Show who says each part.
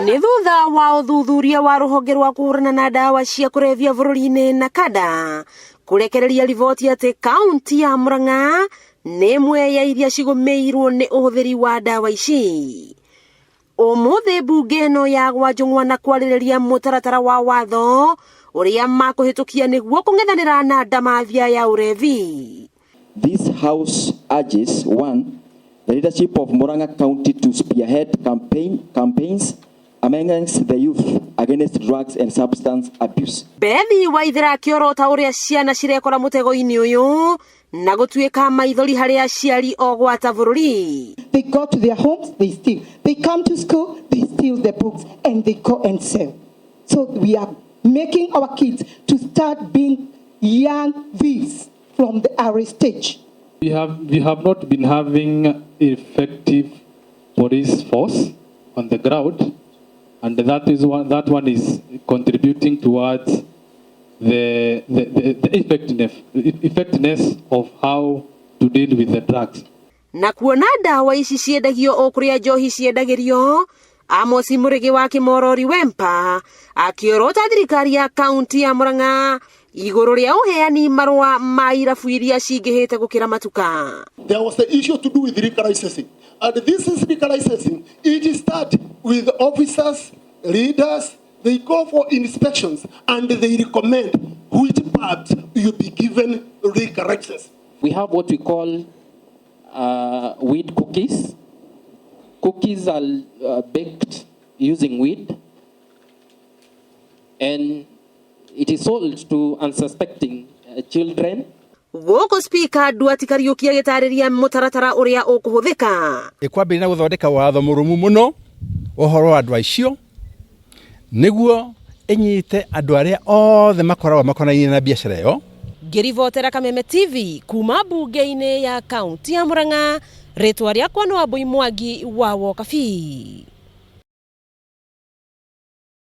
Speaker 1: Nĩ thutha wa ũthuthuria wa rũhonge rwa kũhũrana na ndawa cia kũrebia bũrũri-inĩ NACADA kũrekereria riboti atĩ kaunti ya Murang'a nĩ ĩmwe ya iria cigũmĩirwo nĩ ũhũthĩri wa ndawa ici. Ũmũthĩ mbunge ĩno ya gwa njũng'wa na kwarĩrĩria mũtaratara wa watho ũrĩa makũhĩtũkia nĩguo kũng'ethanĩra na ndamathia ya ũrevi.
Speaker 2: This House urges one, the leadership of Murang'a County to spearhead campaigns amongst the youth against drugs and substance abuse.
Speaker 1: Bethi Waithera akĩorota ũrĩa ciana cirekora mũtego-inĩ ũyũ na gũtuĩka maithori harĩ aciari o gwata bũrũri.
Speaker 3: They go to their homes, they steal. They come to school, they steal the books and they go and sell. So we are making our kids to start being young thieves from the early stage.
Speaker 4: We have not been having effective police force on the ground, and that one is contributing towards the effectiveness of how to deal with the drugs.
Speaker 1: Na kuona ndawa ici ciendagio o kũrĩa njohi ciendagĩrio, Amos Mũrĩgĩ wa Kĩmorori Wempa akĩorota thirikari ya kaunti ya Murang'a igũrũ rĩa ũheani marũa ma irabu iria cingĩhĩte gũkĩra matuka.
Speaker 5: There was the issue to do with liquor licensing. And this is liquor licensing. It starts with officers, leaders, they go for inspections and they recommend which pubs will be given liquor license.
Speaker 6: We have what we call weed cookies. Cookies are baked using weed, and it is sold to unsuspecting children.
Speaker 1: Gũkũ Spika Nduati Kariuki agĩtarĩria mũtaratara ũrĩa ũkũhũthĩka.
Speaker 7: Ĩkwambĩrĩria na gũthondeka watho mũrũmu mũno ũhoro wa andũ acio nĩguo ĩnyite andũ arĩa othe makoragwo makonainie na biacara ĩyo.
Speaker 1: Ngĩribotera Kameme TV kuma mbunge-inĩ ya kaunti ya Murang'a, rĩtwa rĩakwa nĩ Wambui Mwangi wa Wokabi.